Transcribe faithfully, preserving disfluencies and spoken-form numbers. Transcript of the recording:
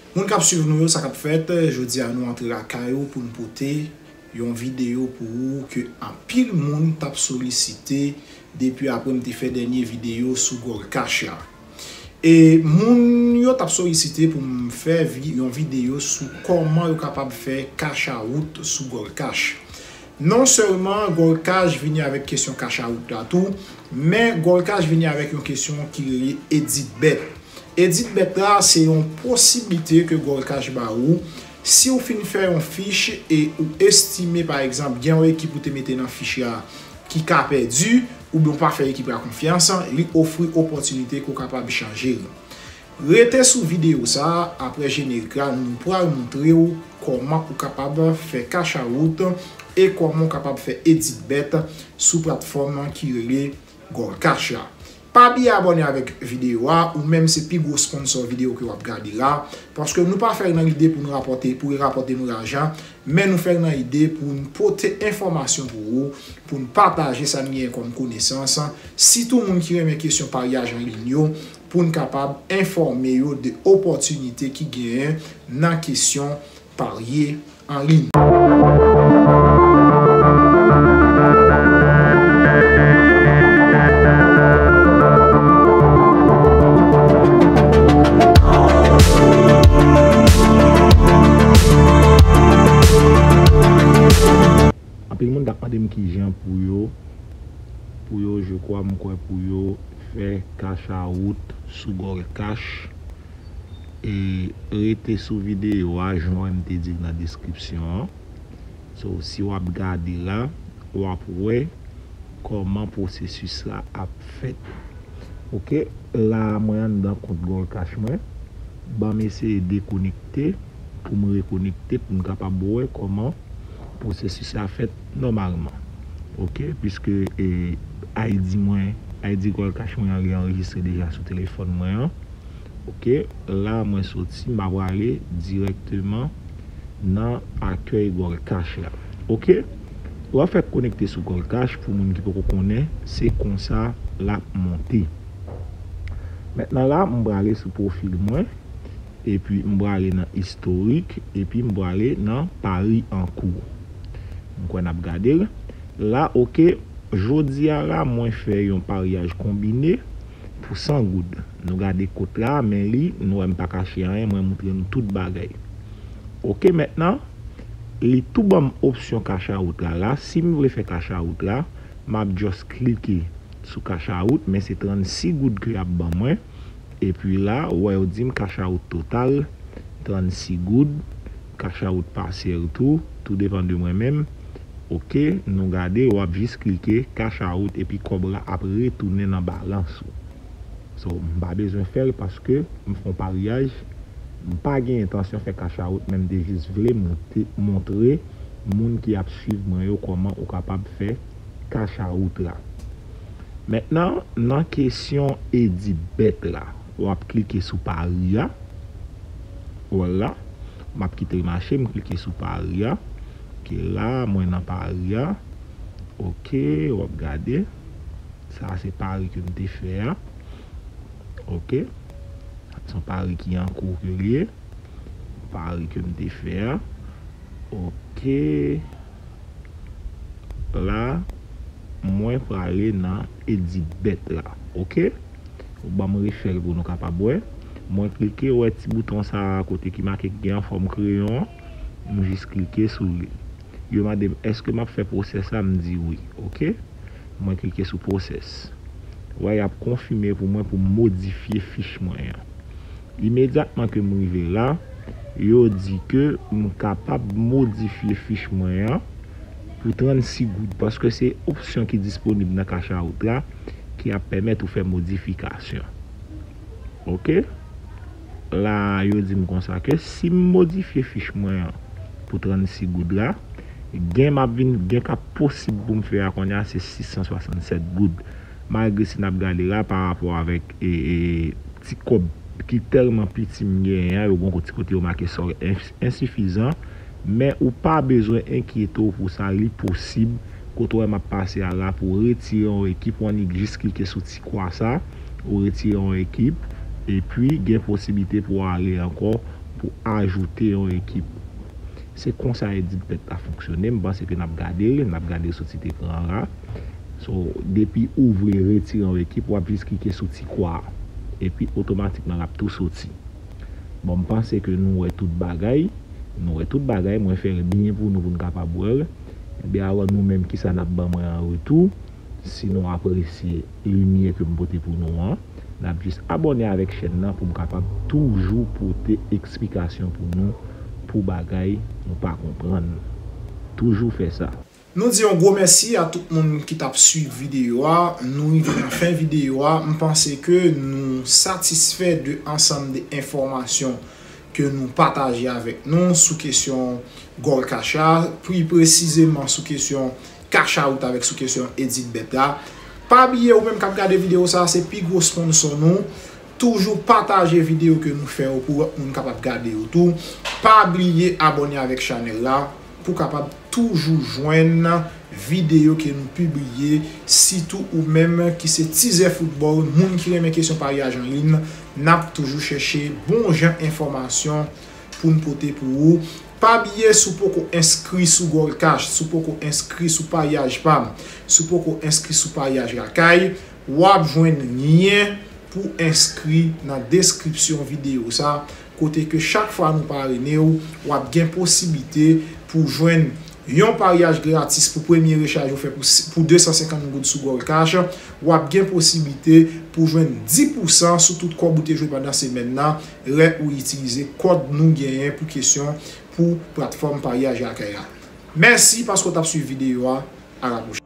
Moun k ap swiv nou yo, sa k ap fèt? Jodi a nou antre lakay ou pou n pote yon videyo pou ou ke anpil moun t ap solisite depi apre m te fè dènye videyo sou Gold Cash la. E moun yo t ap solisite pou m fè vi- yon videyo sou kòman yo kapab fè cash out sou Gold Cash. Non sèlman Gold Cash vini avèk kesyon cash out la tou, men Gold Cash vini avèk yon kesyon ki rele edit bet. Edit bet la, se yon posiblite ke Gold Cash ba ou. Si w fin fè yon fich e ou estime, pa egzanp, gen yon ekip ou te mete nan fich la ki ka pèdi, oubyen w pa fè ekip la konfyans, li ofri opòtinite ke w kapab chanje l. Rete sou videyo sa a, apre jenerik la, nou pral montre w kòman ou kapab fè cash out e kòman w kapab fè edit bet sou platfòm ki rele Gold Cash la. Pa bliye abòne avèk videyo a, ou menm se pi gwo sponsò videyo ke w ap gade la, paske nou pa fè l nan lide pou nou rapòte, pou l rapòte nou lajan, men nou fè l nan lide pou n pote enfòmasyon pou ou, pou n pataje sa n genyen kòm konesans, sitou moun ki renmen kesyon paryaj an liy yo, pou n kapab enfòme yo de opòtinite ki genyen nan kesyon parye an liy. Anpil moun t ap mande m kijan pou yo, pou yo, je crois, m kwè pou yo fè cash out sou Gold Cash. E rete sou videyo a, jan w wè m te di l nan deskripsyon an. So, si w ap gade la, w ap wè kòman pwosesis la ap fèt. Oke, la a mwen anndan kont Gold Cash mwen. Ban m eseye dekonekte pou m rekonekte pou m kapab wè kòman pwosesis la fèt nòmalman. Oke, piske e, I D mwen, I D Gold Cash mwen an, li anrejistre deja sou telefòn mwen an. Oke, la mwen soti, m ap prale dirèkteman nan akèy Gold Cash la. Oke, w ap fè konekte sou Gold Cash, pou moun ki poko konnen, se konsa l ap monte. Mentnan la, m prale sou pwofil mwen, epi m prale nan istorik, epi m prale nan pari an kou. M kwè n ap gade l. La, oke, jodi a la, mwen fè yon paryaj konbine pou san goud. Nou gade kont la, men li, nou wè m pa kache anyen, mwen montre nou tout bagay. Oke, mentnan, li tou ban m opsyon cash out la, la. Si m vle fè cash out la, m ap just klike sou cash out, men se trannsis goud ke y ap ban mwen. Epi la, ou wè yo di m cash out total, trannsis goud, cash out pasyèl tou, tou depann de mwen menm. Oke, nou gade, w ap jis klike cash out epi kòb la ap retounen nan balans ou. So, m pa bezwen fè l paske m fè yon paryaj, m pa gen entansyon fè cash out, men m te jis vle monte, montre moun ki ap swiv mwen yo kòman ou kapab fè cash out la. Mentnan, nan kesyon edit bet la, w ap klike sou pari a. Vwala. M ap kite l mache, m klike sou pari a. Oke, la, mwen nan pari a. Oke, w ap gade. Sa a se pari ke m te fè a. Oke. Se yon pari ki an kou ke l ye. Pari ke m te fè a. Oke. La, mwen prale nan edit bet la. Oke. Ou ban m refè l pou nou kapab wè. Mwen klike, ou wè ti bouton sa a kote ki make ki gen an fòm kreyon an. M jis klike sou li. Yo mande m, èske m ap fè pwosès la? M di wi. Oke. Mwen klike sou pwosès. Ou wè, y ap konfime pou mwen pou m modifye fich mwen an. Imedyatman ke m rive la, yo di ke m kapab modifye fich mwen an pou trannsis goud, paske se opsyon ki disponib nan cash out la ki ap pèmèt ou fè modifikasyon. Oke? La, yo di m konsa ke si m modifye fich mwen an pou trannsis goud la, gen m ap vin, gen k ap posib pou m fè a kounye a se sis san swasannsèt goud. Malgre si n ap gade la pa rapò avèk e, e, ti kòb ki tèlman piti m genyen an, yo gen yon ti kote yo make sòl ensifizan, men ou pa bezwen enkyete w pou sa, li posib. Kote w wè m ap pase a la, pou w retire yon ekip, w annik jis klike sou ti kwa sa, ou retire yon ekip, epi gen posiblite pou w ale ankò, pou ajoute yon ekip. Se konsa Editbet la fonksyone. M panse ke n ap gade l, n ap gade l sou ti ekran an la. So, depi ou vle retire yon ekip, w ap jis klike sou ti kwa a. Epi otomatikman l ap tou soti. Bon, m panse ke nou wè tout bagay. Nou wè tout bagay. Mwen fè l byen pou nou, pou n kapab wè l. Ebyen, alò, nou menm, kisa n ap ban mwen an retou? Si nou apresye limyè ke m pote pou nou an, n ap jis abòne avèk chèn nan pou m kapab toujou pote eksplikasyon pou nou, pou bagay nou pa konprann. Toujou fè sa. Nou di yon gwo mèsi a tout moun ki t ap swiv videyo a. Nou rive nan fen videyo a. M panse ke nou satisfè de ansanm de enfòmasyon ke nou pataje avèk nou sou kesyon Gold Cash la, pli presizeman sou kesyon Cash Out avèk sou kesyon Editbet la. Pa bliye, ou menm k ap gade videyo sa, se pi gwo sponsor nou. Toujou pataje videyo ke nou fè yo pou lòt moun kapab gade yo tou. Pa bliye abòne avèk chanèl la pou kapab toujou jwenn videyo ke nou pibliye, sitou ou menm ki se tizè foutbòl, moun ki renmen kesyon paryaj an liy, n ap toujou chèche bon jan enfòmasyon pou n pote pou ou. Pa bliye, si w poko enskri sou Gold Cash, si w poko enskri sou paryaj pa m, si w poko enskri sou paryaj Lakay, w ap jwenn lyen pou enskri nan deskripsyon videyo sa, kote ke chak fwa nou parene w, w ap gen posiblite pou jwenn yon paryaj gratis pou premye rechaj ou fè pou, pou de san senkant goud sou Gold Cash. W ap gen posiblite pou jwenn dis pousan sou tout kòb ou te jwe pandan semèn nan, lè ou itilize kòd nou genyen pou kesyon pou platfòm paryaj Lakay la. Mèsi paske w t ap swiv videyo a. A la pwochèn.